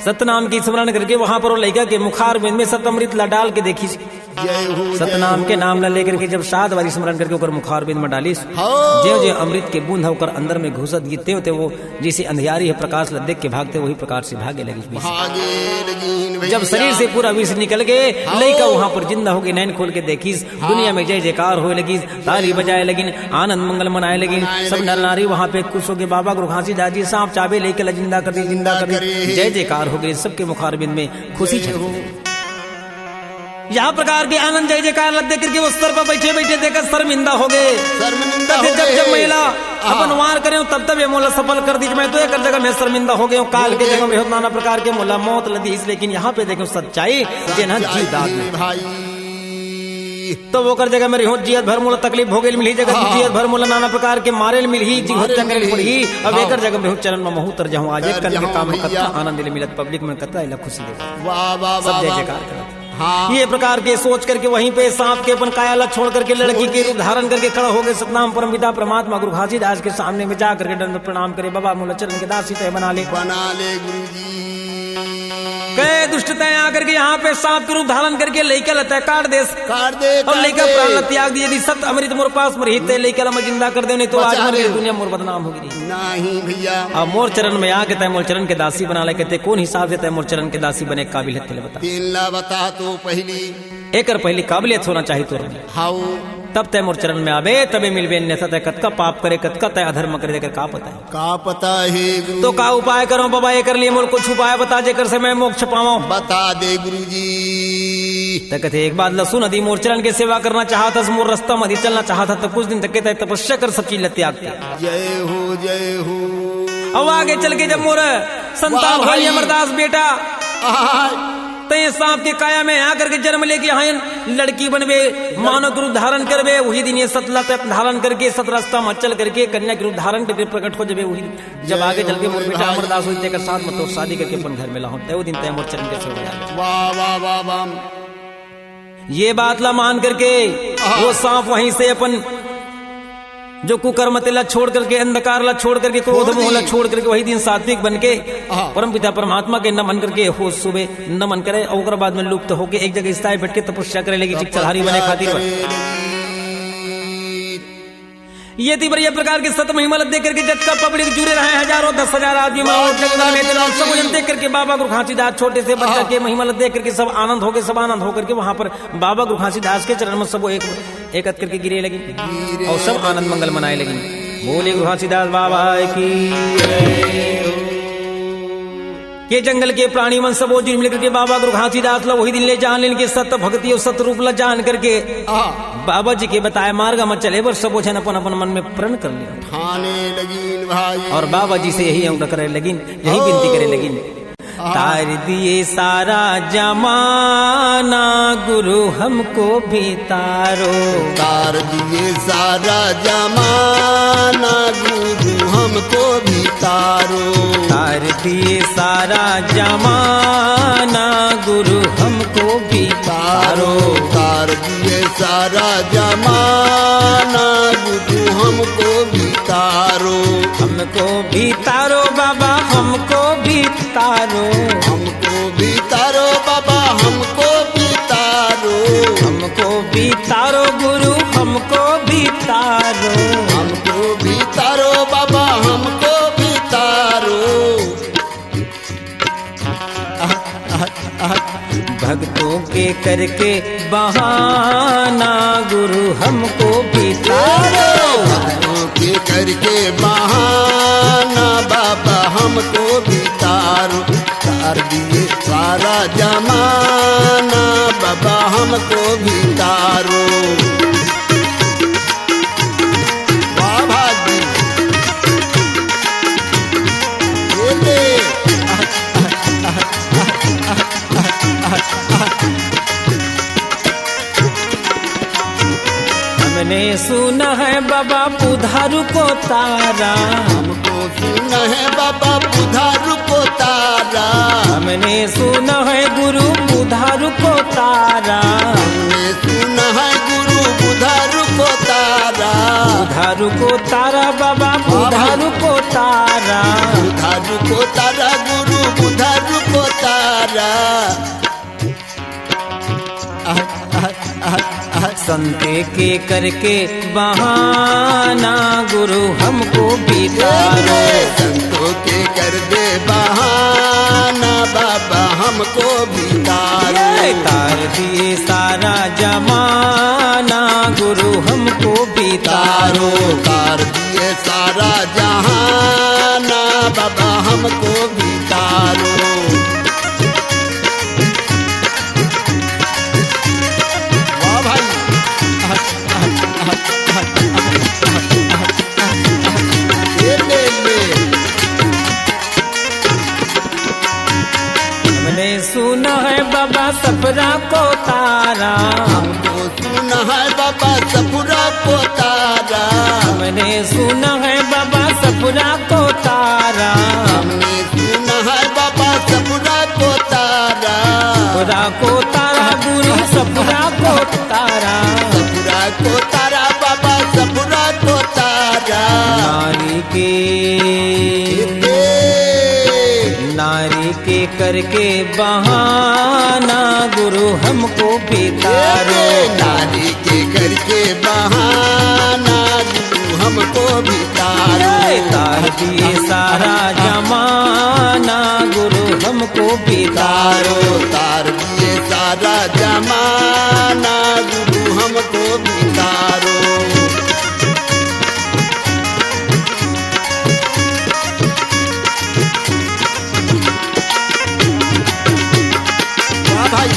सतनाम की स्मरण करके वहां पर वो लइका के मुखार में, में सत अमृत ला डाल के देखी। जय हो, जय सतनाम हो। के नाम ला लेकर के जब सात बारी स्मरण करके ओकर मुखार बिंद में डालिस, हाँ। ज्यों ज्यों अमृत के बूंद ह ओकर अंदर में घुसत गिस, त्यों त्यों वो जैसे अंधियारी ह प्रकाश ला देख के भागथे, वही प्रकार से भागे लगिस। भागे लगिन भैया। जब शरीर से पूरा विष निकल गए, हाँ। लइका वहां पर जिंदा होके नैन खोल के देखिस, हाँ। दुनिया में जय जयकार होए लगिस, ताली बजाए लगिन, आनंद मंगल मनाए लगिन। मनाए सब लगिन। नर नारी वहां पे खुश होके बाबा गुरु घासीदास जी सांप चाबे लइका ला जिंदा कर दी, जिंदा कर दी। करे। जय जयकार हो गए, सबके मुखार बिंद में खुशी जय छा हो। गई। यह प्रकार के आनंद जय जयकार लग देकर के वो सर पर बैठे बैठे देखा शर्मिंदा हो गए। शर्मिंदा कहते हो जब गए। जब महिला हाँ। अपन वार करे तब तब ये मोला सफल कर दीजिए, मैं तो एक जगह में शर्मिंदा हो गए हूँ, काल के जगह में हो नाना प्रकार के मोला मौत लदी, लेकिन यहाँ पे देखो सच्चाई, जे ना सच्चाई जीवदार है में। भाई। तो ओकर जगह में रिहों जियत भर मोला तकलीफ भोगे ल मिलही, जगह हाँ। जियत भर मोला नाना प्रकार के मारे ल मिलही, जीव मारे हत्या ल करे ल मिलही। पड़ही। अब हाँ। एकर जगह में रिहों चरण में महूँ तर जाहूँ। आज एक तर कन के जाहूँ काम में भैया। कतका आनंद ले मिलत पब्लिक मन कतका एला खुशी देवत। वाह, वाह, सब वाह, जय वाह। जयकार करत। हाँ। ये प्रकार के सोच करके वहीं पे सांप के अपन काया ला छोड़ करके लड़की के रूप धारण करके खड़ा हो गए सतनाम परम पिता परमात्मा गुरु घासीदास के सामने में जा करके दंड प्रणाम करे, बाबा मोला चरण के दासी तय बना ले। बना ले गुरुजी। कहे दुष्ट तय आकर के यहाँ पे सांप के रूप धारण करके लइका ला तय काट दे। काट दे, और काट लइका दे। प्राण ला त्याग दिए, यदि सत अमृत मोर पास में रही तय लइका ला मैं जिंदा कर दे, नहीं तो आज बचा मोर ले। दुनिया मोर बदनाम होगी। नहीं भैया। अब मोर चरण में आके तय मोर चरण के दासी बना ले, कहते कौन हिसाब से तय मोर चरण के दासी बने काबिल है, तेला बता। तेला बता तो पहली। एकर पहली काबिलियत होना चाहिए तोर में। हाउ। तब तय मोर चरण में आबे, तबे मिलबे, अन्यथा तय कतका पाप करे, कतका तय अधर्म करे, तेकर का पता है? का पता है गुरु? तो का उपाय करो बाबा, एकर लिए मोर कुछ उपाय बता, जेकर से मैं मोक्ष पावो। बता दे गुरुजी। त कथे, एक बात ल सुन, यदि मोर चरण के सेवा करना चाहत हस, मोर रास्ता म यदि चलना चाहत हस, त कुछ दिन तक के तय तपस्या कर, सब चीज ल त्याग के। जय हो, जय हो। अब आगे चल के जब मोर संतान वाह भाई भाई। अमरदास बेटा, आय। तय सांप के काया में आकर के जन्म लेके यहाँ लड़की बनबे, मानव के रूप धारण करबे, वही दिन ये सतला तय धारण करके सत रास्ता में चल करके कन्या के रूप धारण करके प्रकट हो जाबे। वही जब आगे चल के मोर बेटा अमरदास होई, तेकर साथ में तोर शादी करके अपन घर में लाहूं, तय वो दिन तय मोर चरण के सेवा। वाह, वाह, वाह, वाह। ये बात ला मान करके हाँ। वो सांप वहीं से अपन जो कुकर्म तेला छोड़ करके, अंधकार ला छोड़ करके, क्रोध छोड़ मोह ला दी। छोड़ करके, वही दिन सात्विक बन के हाँ। परम पिता परमात्मा के नमन करके हो सुबह नमन करे, और ओकर बाद में लुप्त होके एक जगह स्थायी बैठ के तपस्या करे लगी, चढ़ारी बने खातिर। तपस्या करे लगी। ये थी बढ़िया प्रकार के सत महिमा ला देख करके जतका पब्लिक जुड़े रहे, हजारों, दस हजार आदमी मन, वाह, और जगह में वाह, सब वाह। जन देख करके बाबा गुरु घासीदास छोटे से बच्चा हाँ। के महिमा ला देख करके सब आनंद हो गए, सब आनंद होकर के वहां पर बाबा गुरु घासीदास के चरण में सब एक, एकत्र करके गिरे लगी गिरे और सब आनंद मंगल मनाए लगी। बोले गुरु घासीदास बाबा की। ये जंगल के प्राणी मन सबो जुड़ मिल करके बाबा गुरु घासीदास ला वही दिन ले जान लेन के सत भक्ति और सत रूप ला जान करके हाँ। बाबा जी के बताए मार्ग में चले बर सबो झन अपन अपन मन में प्रण कर ले। ठाने लगिन भाई। और बाबा जी से यही अनुग्रह करे लगिन, यही ओ। विनती करे लगिन। तार दिए सारा जमाना गुरु हमको भी तारो। तार दिए सारा जमाना गुरु हमको भी तारो। तार दिए सारा जमाना गुरु हमको भी तारो। तारो। तार दिए सारा जमाना गुरु हमको भी तारो। हमको भी तारो बाबा, हमको भी तारो। हमको भी तारो बाबा, हमको भी तारो। हमको भी तारो गुरु, हमको भी तारो। हमको भी तारो बाबा, हमको भी तारो। भक्तों के करके बहाना गुरु हमको भी तारो। भक्तों के करके बहाना बाबा हमको भी तारो। तार दिए सारा जमाना बाबा हमको भी तारो। वाह भाई। ये ले। हमने सुना है बाबा बुधारू को तारा। हमको सुना है बाबा बुधारू को तारा। हमने सुना है गुरु बुधारू को तारा। हमने सुना है गुरु बुधारू को तारा। बुधारू को तारा बाबा, बाबा। बुधारू को तारा। बुधारू को तारा गुरु बुधारू को तारा। संते के करके बहाना गुरु हमको भी तारो। संतों के कर दे बहाना बाबा हमको भी तारो। ये तार दिए सारा जमाना गुरु हमको भी तारो। तारो। तार दिए सारा जहाना बाबा हमको भी तारो। वाह भाई। ये ले ले। हमने सुना है बाबा सपरा को तारा। हमको सुना सपुरा को तारा। हमने सुना है बाबा सपुरा को तारा। हमने सुना है बाबा सपुरा को तारा। सपुरा को तारा गुरु सपुरा को तारा। सपुरा को तारा बाबा सपुरा को तारा। नारी के ए, नारी के करके बहाना गुरु हमको भी तारो। नारी के करके बहाना गुरु हमको भी तारो। तार दिए सारा जमाना गुरु हमको भी तारो। तार दिए सारा जमाना गुरु हमको भी तारो। वाह भाई।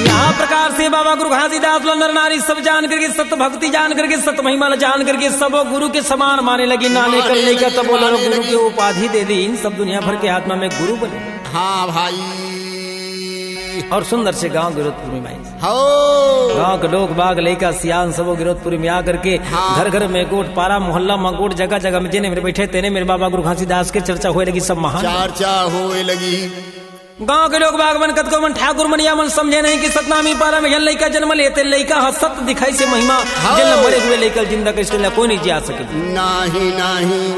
यहाँ प्रकार से बाबा गुरु घासीदास ला नर नारी सब जान करके, सत भक्ति जान करके, सत महिमा ला जान करके, सबो गुरु के समान माने लगी। नाने कर लेकर तब वो गुरु के उपाधि दे दी। इन सब दुनिया भर के आत्मा में गुरु बने। हाँ भाई। और सुंदर से गांव गिरौदपुरी में आई। हो। गांव के लोग बाग, लइका सियान सबो गिरौदपुरी में आकर के हाँ। घर घर में गोठ, पारा मोहल्ला में गोठ, जगह जगह में जेने मेर बैठे तेने मेर बाबा गुरु घासीदास के चर्चा होए लगी, सब महान। चर्चा होए लगी। गांव के लोग बाग मन, कतको मन ठाकुर मन या मन समझे नहीं कि सतनामी पारा में जन लइका जन्म लेते, लइका ह सत दिखाई से महिमा, हाँ। जन मरे हुए लइका जिंदा कइसे ला कोई नहीं जिया सके। नहीं, नहीं।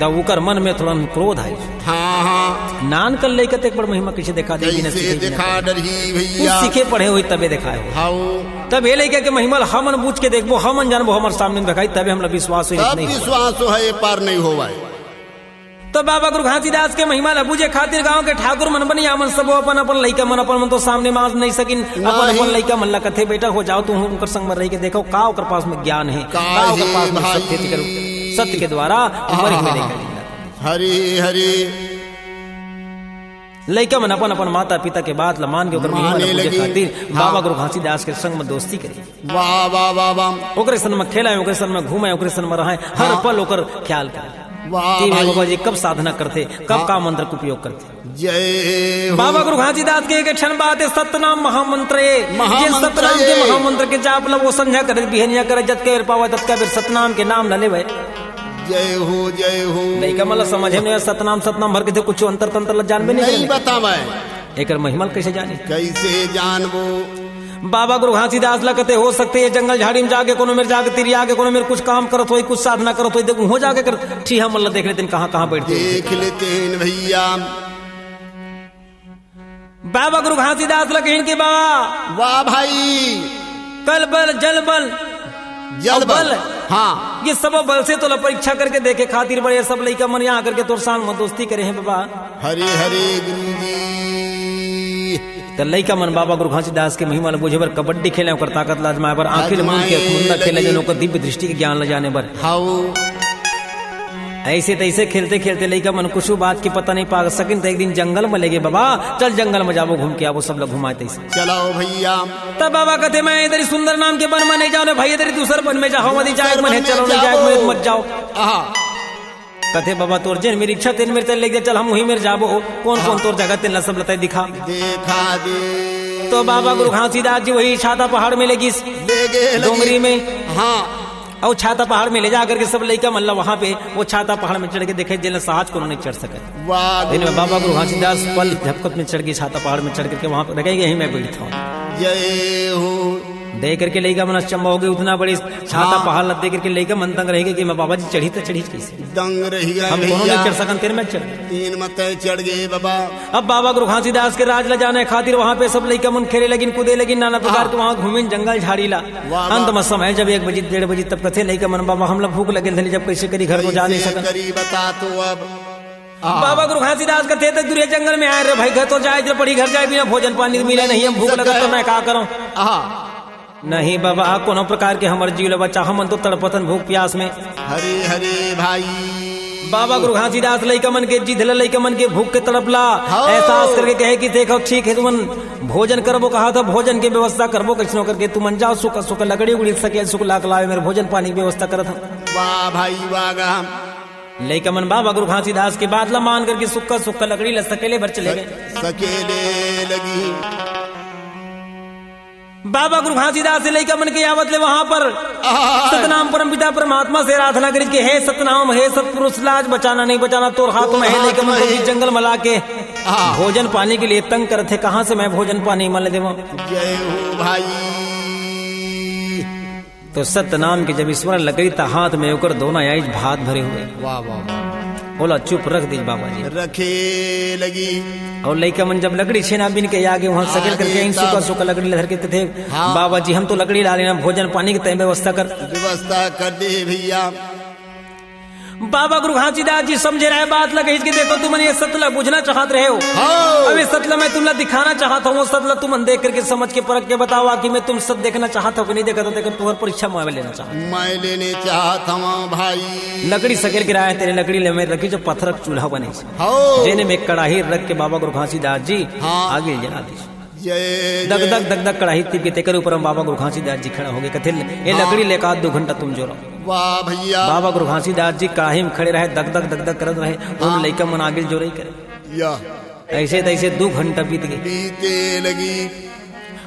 तब ओकर मन में थोड़ा क्रोध आइस। हाँ, हाँ। नान कर लइका ते एक बड़ महिमा कइसे देखा दे, बिना कइसे सीखे, बिना देखा पढ़े। डरही कुछ भैया। सीखे पढ़े होई तबे देखाए हो। हाँ। तब ये लइका के महिमा ल हमन बूझ के देखबो, हमन जानबो, हमर सामने देखाई, तबे हमला विश्वास होई, तब नहीं होई। विश्वास हो, ये पार नहीं होवाए। तो बाबा गुरु घासीदास के महिमा ल बूझे खातिर गांव के ठाकुर मन बनिया मन सबो अपन अपन लइका मन, अपन मन तो सामने माज नहीं सकिन, अपन नहीं। अपन लइका मन ला कथे, "बेटा हो जाओ, तुम उनकर संग में रह के देखो, का ओकर पास में ज्ञान है, का का ओकर है पास में भाई? सत्य के, सत्य के द्वारा हाँ, मरे हुए हाँ, लइका हाँ। जिंदा कर दे।" हरे, हरे। लइका मन अपन अपन माता पिता के बात ल मान के ओकर महिमा ल माने बूझे लगी। खातिर हाँ। बाबा गुरु घासीदास के संग में दोस्ती करे। वाह, वाह, वाह, वाह। ओकरे संग में खेलाए, ओकरे संग में घूमाए, ओकरे संग में रहाए, हर हाँ। पल ओकर ख्याल करे। वाह कि भाई। बाबा जी कब साधना करथे, कब हाँ। का मंत्र के उपयोग करथे। जय हो। बाबा गुरु घासीदास के एक ठन बात है, सतनाम महामंत्र ए। महामंत्र जे सतनाम के ए। महामंत्र के जाप ल वो संझा करे, बिहनिया करे, जतके बेर पावे, ततका बेर सतनाम के नाम ल लेवे। जय हो, जय हो। लइका मन ल समझे नहीं, सतनाम, सतनाम भर के थे, कुछ अंतर तंत्र ल जानबे नहीं नहीं करे। बतावे। एकर महिमा ल कइसे जानी? कइसे जानबो? बाबा गुरु घासीदास ल कथे, हो सकथे ये जंगल झाड़ी में जाके कोनो मेर जाके तिरिया के कोनो मेर कुछ काम करत होई, कुछ साधना करत होई, देख उहों जाके कर ठीहा मन ल देख लेतेन कहाँ कहाँ बैठथे। देख लेतेन भैया। बाबा गुरु घासीदास ल कहिन के बाबा, वाह भाई। कल बल, जल बल, जल अउ बल। बल। हाँ। ये सबो बल से तोला परीक्षा करके देखे खातिर बड़े सब लइका मन यहाँ करके तोर साथ में दोस्ती करे हैं बाबा। हरे हरे गुरु जी। त लइका मन बाबा गुरु घासीदास के महिमा ल बूझे बर कबड्डी खेले, ओकर ताकत ल आजमाए बर आँखी ल मूंद के आजमाए मुंडा खेले, लगी। जन ओकर दिव्य दृष्टि के ज्ञान ल जाने बर। हाउ। ऐसे तैसे खेलते खेलते लइका मन कुछु बात के पता नहीं पा सकिन, त एक दिन जंगल में लेगे, "बाबा, चल जंगल में जाबो, घूम के आबो, सब ल घुमाए तैसे।" चलाओ भैया। तब बाबा कथे, "मैं इधर ही सुंदर नाम के बन में नहीं जाओ ने भाई, इधर ही दूसर बन में जाओ, मत जाए, दूसर मन है, बन में चलो, नहीं जाए, जाओ। मत जाओ।" आहा। कथे, "बाबा, तोर जेन मेर इच्छा तेन मेर चल लेके चल, हम वहीं मेर जाबो, कौन कौन हाँ। तोर जगह तेन ला सब ल तैं दिखा।" देखा दे। तो बाबा गुरु घासीदास जी वही छाता पहाड़ में लेगिस, लेगे लगी। डोंगरी में। हाँ। अउ छाता पहाड़ में ले जा करके सब लइका मन ला वहाँ पे वो छाता पहाड़ में चढ़ के देखे, जेन ला सहज कोनो नहीं चढ़ सके। वाह दिन में गुरु बाबा गुरु जी। घासीदास पल झपकत में चढ़ के छाता पहाड़ में चढ़ करके वहाँ पे रह गए, यहीं मैं बैठा हूँ। जय हो। देख करके लइका मन अचंबा हो गए, उतना बड़े छाता हाँ। पहाड़ ला देख करके लइका मन दंग रह गए कि मैं बाबा जी चढ़ी तो चढ़ी कैसे? दंग रह गए हम कोनो भैया। नहीं चढ़ सकन, तेरे में चढ़। तीन मत चढ़ गए बाबा। अब बाबा गुरु घासीदास के राज ला जाने खातिर वहाँ पे सब लइका मन खेले लगिन, कूदे लगिन, नाना प्रकार हाँ। के वहाँ घूमिन जंगल झाड़ी ला। वाह, अंत वाह। में समय जब एक बजे, डेढ़ बजे, तब कथे लइका मन, "बाबा, हमला भूख लगे धली, जब कैसे करी, घर तो जा नहीं कैसे सकन।" करी, बता तो अब। हाँ। बाबा गुरु घासीदास कथे, "ते दूरिया जंगल में आए रे भाई, घर तो जाए, जब पड़ी घर जाए, बिना भोजन पानी मिले नहीं, हम भूख लगा तो मैं का करूँ?" हाँ। नहीं बाबा, कोनो प्रकार के हमर जीव ल बचा, हमन तो तड़पतन भूख प्यास में। हरे हरे भाई। बाबा गुरु घासीदास लइका मन के जिद ल, लइका मन के भूख के तड़प ला हाँ। एहसास करके कहे कि देखो ठीक है, तुमन भोजन करबो कहा था, भोजन के व्यवस्था करबो, कैसनो करके तुमन जाओ, सुख सुख लकड़ी उड़ी सके, सुख लाक लावे, मेरे भोजन पानी के व्यवस्था करत हन। वाह भाई वाह गा। लइका मन बाबा गुरु घासीदास के बात ला मान करके सुख सुख लकड़ी ल सकेले बर चले गए। सकेले लगी। बाबा गुरु घासीदास से लइका मन के आवत ले वहां पर सतनाम परम पिता परमात्मा से आराधना करिस के, हे सतनाम, हे सतपुरुष, लाज बचाना नहीं बचाना तोर हाथ में हे। लइका मन को बीच जंगल में लाके भोजन पानी के लिए तंग करत हे, कहां से मैं भोजन पानी मन ल देवं? जय हो भाई। तो सतनाम के जब स्मरण लगई त हाथ में ओकर दोना आइस भात भरे हुए। वाह, वाह, वाह। ओला चुप रख दीस बाबा जी। रखे लगी। अउ लइका मन जब लकड़ी छेना बिन के आगे वहां सकेल करके आइन सुखा सुखा लकड़ी ल धर के कथे, हाँ। बाबा जी, हम तो लकड़ी ला लेना, भोजन पानी के तैं व्यवस्था कर। व्यवस्था कर दे भैया। बाबा गुरु घासीदास जी समझे रहे बात ल, कहिस के देखो तुमन ये सत ल बुझना चाहत रहे हो। हाँ। अब ये सत ल मैं तुमला दिखाना चाहत हूं, वो सत ल तुमन देख करके समझ के परख के बताओ कि मैं तुम सत देखना चाहत हो कि नहीं देखत हो, तेकर तुम्हार परीक्षा मैं लेना चाहत हूं। मैं लेने चाहत हूं भाई। लकड़ी सकेल के रहे तेने लकड़ी ले में रखी जो पत्थर के चूल्हा बने। हाँ। जेने में कड़ाही रख के बाबा गुरु घासीदास जी हाँ। आगी ल जला दीस। जय, दग, जय। दग, दग, दग, कड़ाही तिप के तेकर ऊपर में बाबा गुरु घासीदास जी खड़ा होगे। कथे, "ए हाँ। लकड़ी ले का दू घंटा तुम जोरो।" वाह भैया। बाबा गुरु घासीदास जी कड़ाही में खड़े रहे, दग, दग, दग, दग करत रहे। उन हाँ। लइका मन आगी ल जोरई करे। या। ऐसे तैसे दू घंटा बीत गे। बीते लगी।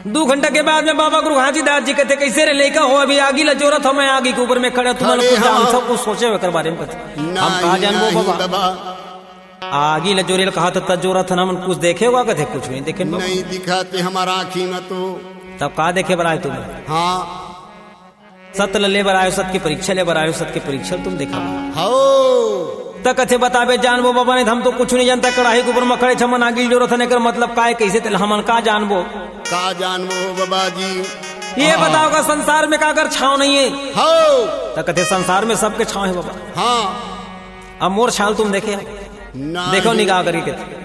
दू घंटा के बाद में बाबा गुरु घासीदास जी कथे, "कैसे रे लइका हो, अभी आगी ल जोरत हो, मैं आगी के ऊपर में खड़ा, तुमन खड़े कुछ जान हाँ। सब कुछ सोचे हो एकर बारे में?" कथे, "हम का नहीं, जानबो नहीं बाबा?" बाबा। आगी ल जोरे ल कहा त जोरत हन, हमन कुछ देखे होगा? कथे, "कुछ नहीं देखे बाबा।" नहीं दिखाते हमारा आँखी में तो। तब का देखे बर आए तुम? हाँ। सत ल ले बर आयो, सत के परीक्षा ले बर आयो, सत के परीक्षा तुम देखा। हो। त कथे, "बताबे जानबो बाबा, नहीं त हम तो कुछ नहीं जानता, कड़ाही के ऊपर में खड़े छमन आगी ल जोरत हन, एकर मतलब का हे, कैसे तेला हमन का जानबो?" का जानबो बाबा जी? ये हाँ। बताओ का संसार में का अगर छांव नहीं हे? हो। त कथे, "संसार में सबके छांव हे बाबा।" हाँ। अब मोर छांव ल तुम देखे? नहीं। देखो निगाह करके कथे।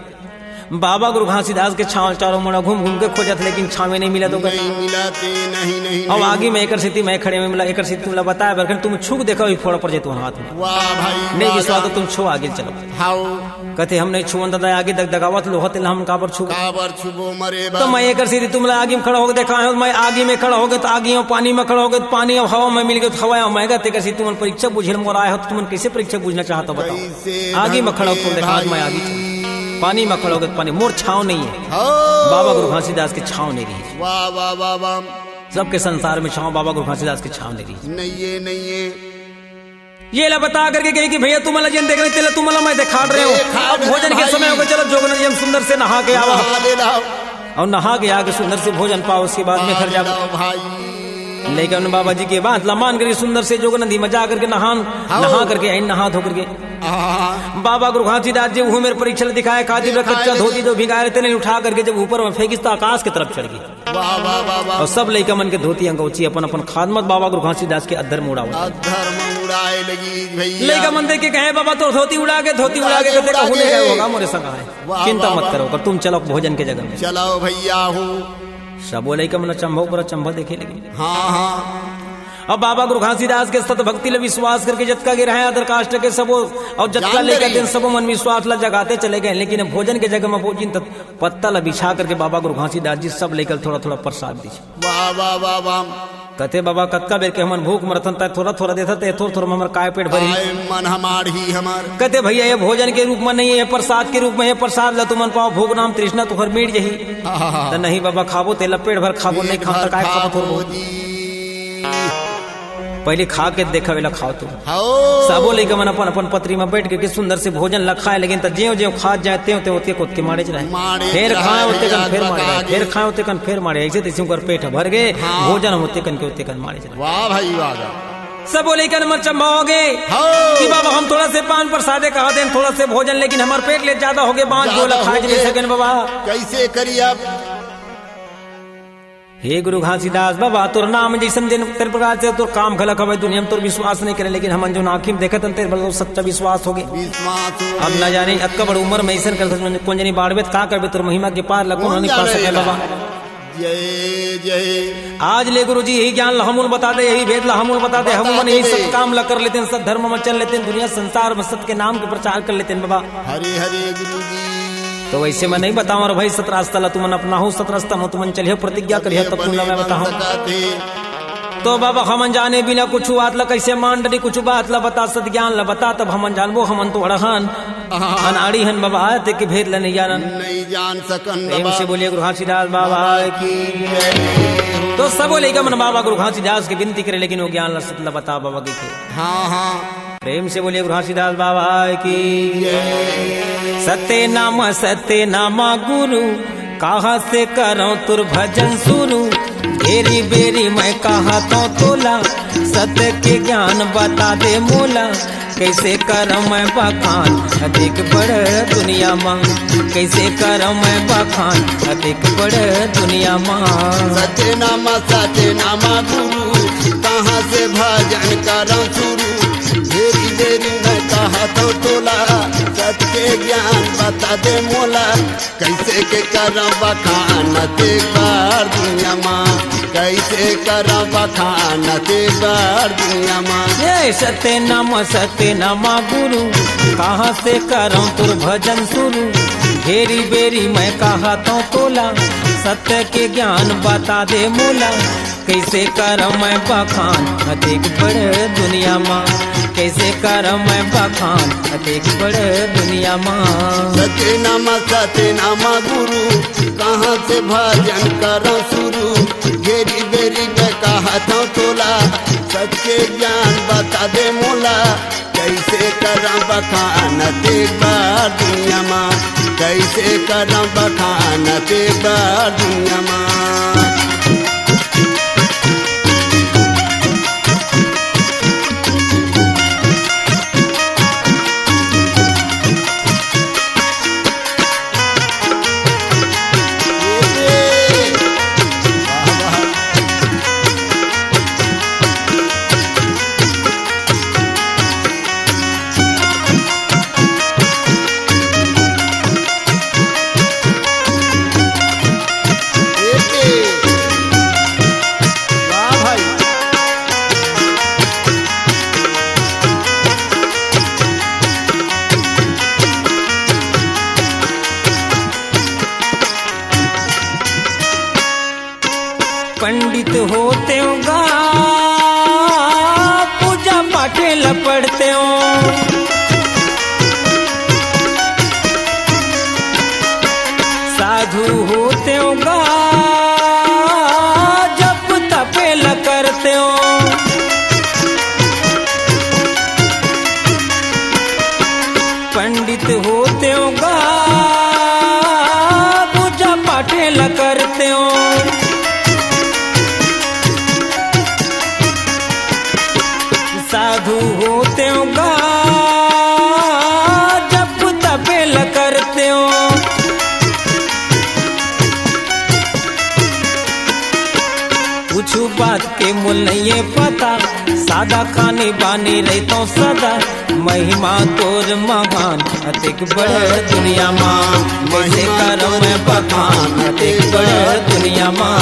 बाबा गुरु घासीदास के छांव चारों मुड़ा घूम घूम के खोजत, लेकिन छांवे नहीं मिलत ओकर। नहीं मिलत, नहीं, नहीं, अब नहीं। आगी में एकर सेती मैं खड़े में मिला, एकर सेती तुमला बताए बर, तुम छू के देखो, ई फोड़ा पड़ जाए तुम्हारे हाथ में। वाह भाई, नहीं वाह, विश्वास वाह। तो तुम छो आगी ल चलो। हाओ। कथे, "हम नहीं छुवन दादा, आगी दगदगावत लोहा तेला हम काबर छुबो?" काबर छुबो मरे तो बा। मैं एकर सेती तुमला आगी में खड़ा होके देखा हूं, मैं आगी में खड़ा होके त आगी में, पानी में खड़ा होके त पानी, अब हवा में मिल गए त हवा में, तेकर सेती तुमन परीक्षा बुझे ल मोर आए हो, त तुमन कैसे परीक्षा बुझना चाहत हो बताओ? कैसे आगी में खड़ा होके तुम देखा, भाई? मैं आगी छुबो। पानी में खड़ा होके पानी, मोर छांव नहीं हे। हो। बाबा गुरु घासीदास के छांव नहीं रही। वाह, वाह, वाह, वाह। सबके संसार में छांव, बाबा गुरु घासीदास के छांव नहीं रही। नहीं हे, नहीं हे। ये ला बता करके कही कि भैया तुमला जेन देखना तेला तुमला मैं देखात रहे हूं। देखात अब भोजन के भाई। समय होगे, चलो जोगनदी हम सुंदर से नहा के आवा। नहा ले लाओ। अउ नहा के आके सुंदर से भोजन पाओ, उसके बाद में घर जाओ। भाई। लेकिन बाबा जी के बात ला मान करके सुंदर से जोगनदी में जा करके नहान, हाँ। नहा करके आइन, नहा धो करके। हाँ। बाबा गुरु घासीदास जी वो मेरे परीक्षा दिखाए, खादी में दिखाए कच्चा लगे। धोती जो भिगाए रहते नहीं, उठा करके जब ऊपर में फेंकिस त आकाश की तरफ चढ़ गई। वाह, वाह, वाह, वाह। अउ सब लइका मन के धोती अंगौछी अपन अपन खाद मत बाबा गुरु घासीदास के अद्धर में उड़ावत। अद्धर में उड़ाए लगी भैया। लइका मन देख के कहे, "बाबा तोर धोती उड़ा के, धोती उड़ा के।" उड़ा के, कथे, "कहूं नहीं गए होगा मोरे संग आए। वाह, चिंता वाह, मत वाह। करो, कर तुम चलो भोजन के जगह में।" चलो भैया हो। सबो लइका मन अचंभा ऊपर अचंभा देखे लगे। हाँ, हाँ। अब बाबा गुरु घासीदास के सत भक्ति ले विश्वास करके जतका गे रहे अदर कास्ट के सबो, अउ जतका जान लइका डरे। तेन सबो मन विश्वास ला जगाते चले गए, लेकिन अब भोजन के जगह में भोजन त पत्ता ला बिछा करके बाबा गुरु घासीदास जी सब लइका ल थोड़ा-थोड़ा प्रसाद दीस। वाह, वाह, वाह, वाह। कथे, "बाबा, कतका बेर के हमन भूख मरथन, तैं थोड़ा-थोड़ा देथस, ते थोड़ा-थोड़ा में हमर काय पेट भरही?" काय मन हमार ही हमर। कथे, "भैया, ये भोजन के रूप में नहीं हे, ये प्रसाद के रूप में हे, प्रसाद ला तुमन पाओ, भूख नाम तृष्णा तुहर मिट जही।" हाँ, हाँ, हाँ। त नहीं बाबा, खाबो तेला पेट भर खाबो, पेट नहीं खाबो भर त काय खाबो खाबो थोड़बो। जी। पहले खा के देखा, वेला खाओ तुम। हाओ। सबो लइका मन अपन अपन पतरी में बैठ के सुंदर से भोजन ला खाए लगिन, त जेव जेव खात जाए, तेव तेव ओतके कोतके माड़े च रहे। माड़े फेर च खाए, रहे, ओतके कन फेर माड़े रहे, फेर खाए, ओतके कन फेर माड़े। ऐसे तैसे उनकर पेट भर गे, हाँ। भोजन हम ओतके कन के ओतके कन माड़े च रहे। वाह भाई, वाह, वाह। सबो लइका मन चंभा हो गे हाओ। कि बाबा हम थोड़ा से पान प्रसादे कहा देन, थोड़ा से भोजन, लेकिन हमर पेट ले ज्यादा हो गे, बांच ज्यादा गोला खा हो गे। नहीं सकेन बाबा। कैसे करी अब? हे गुरु घासीदास बाबा, तोर नाम जैसन दिन तेन प्रकार से तोर काम घलक हवय, दुनिया में तोर विश्वास नहीं करे, लेकिन हमन जो आँखी में देखत हन, तेरे बल सच्चा विश्वास हो गे। विश्वास हो अब गे। न जाने अतका बड़ उम्र में ऐसन कर सकत, कौन जनी बाढ़वे त का करबे, तोर महिमा के पार ला कौन कौन नहीं पा जाने सके ला? बाबा। जय, जय। आज ले गुरु जी यही ज्ञान ला हमन बता दे, यही भेद ला हमन बता दे, बता हमन यही दे। सत काम ला कर लेतेन, सत धर्म में चल लेतेन, दुनिया संसार में सत के नाम के प्रचार कर लेतेन बाबा। हरे हरे गुरु जी। तो वैसे मैं नहीं बताऊं, अरे भाई, सत रास्ता ला तुमन अपनाहू, सत रास्ता में तुमन चलियो, प्रतिज्ञा करियो, तब तुमला मैं बताऊं। तो बाबा, हमन जाने बिना कुछ बात ला कैसे मान डरी, कुछ बात ला बता, सत ज्ञान ला बता, तब हमन जानबो, हमन तो अड़हन। अनाड़ी हन बाबा, तेके भेद ल नइ जानन। नइ जान सकन प्रेम बाबा। से बोलिए गुरु घासीदास बाबा की। तो सबो लइका मन बाबा गुरु घासीदास के विनती करे, लेकिन वो ज्ञान ल सत ल बता बाबा की। हाँ, हाँ। प्रेम से बोलिए गुरु घासीदास बाबा की। सत्य नाम, सत्य नामा गुरु, कहाँ से करौं तोर भजन शुरू। बेरी बेरी मैं कहतौं तोला, सत्य के ज्ञान बता दे मोला। कैसे करौं मैं बखान अतेक बड़ दुनिया मा, कैसे करौं मैं बखान अतेक बड़ दुनिया मा। सत्य नामा, सत्य नामा गुरु, कहाँ से भजन करौं शुरू। बेरी बेरी मैं कहतौं तोला, सत्य के ज्ञान बता दे मोला। कैसे के करौं बखान अतेक बड़ दुनिया मा, कैसे करौं बखान अतेक बड़ दुनिया मा। ये सत्य नाम, सत्य नामा गुरु, कहाँ से करौं तोर भजन शुरू। बेरी बेरी मैं कहतौं तोला, सत्य के ज्ञान बता दे मोला। कैसे करौं मैं बखान अतेक बड़ दुनिया मा, कैसे करौं मैं बखान अतेक बड़ दुनिया मा। सत्य नामा, सत्य नामा गुरु, कहाँ से भजन करौं शुरू। बेरी बेरी मैं कहतौं तोला, सत्य ज्ञान बता दे मोला। कैसे करौं बखान अतेक बड़ दुनिया मा, कैसे करौं बखान अतेक बड़ दुनिया मा। वाह भाई। पंडित होतेंव गा, पूजा पाठ ल पढ़तेंव। साधु होतेंव गा, जप तपे ल करतेंव। पंडित होतेंव गा, पूजा पाठ ल करतेंव। साधु होतेंव गा, जप तपे ल करतेंव। कुछु बात के मोल नइये पता, सादा खानी बानी रहितौं सदा। महिमा तोर महान अतेक बड़ दुनिया मा, कैसे करौं मैं बखान अतेक बड़ दुनिया मा।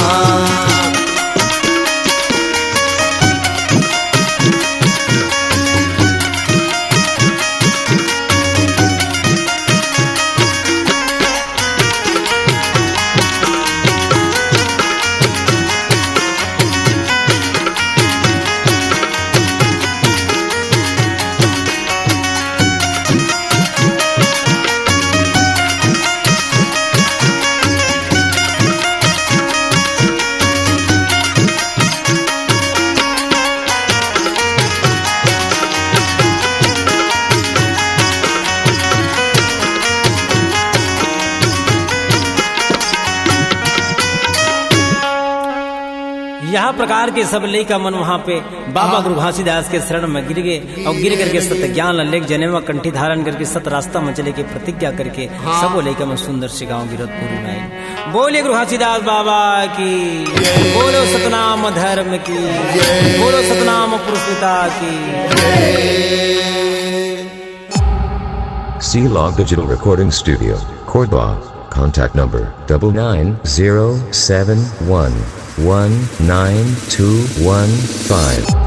यह प्रकार के सब लइका मन वहाँ पे बाबा हाँ। गुरु घासीदास के शरण में गिर गे अउ गिर करके सत ज्ञान ल लेके जनेवा कंठी धारण करके सत रास्ता में चले के प्रतिज्ञा करके हाँ। सबो लइका मन सुंदर से गाँव गिरत पूरी नाई। बोलिए गुरु घासीदास बाबा की, जय। बोलो सतनाम धर्म की, जय। बोलो सतनाम पुरुष पिता की। जय। C Log Digital Recording Studio, Cordoba. Contact number double nine zero seven one one nine two one five.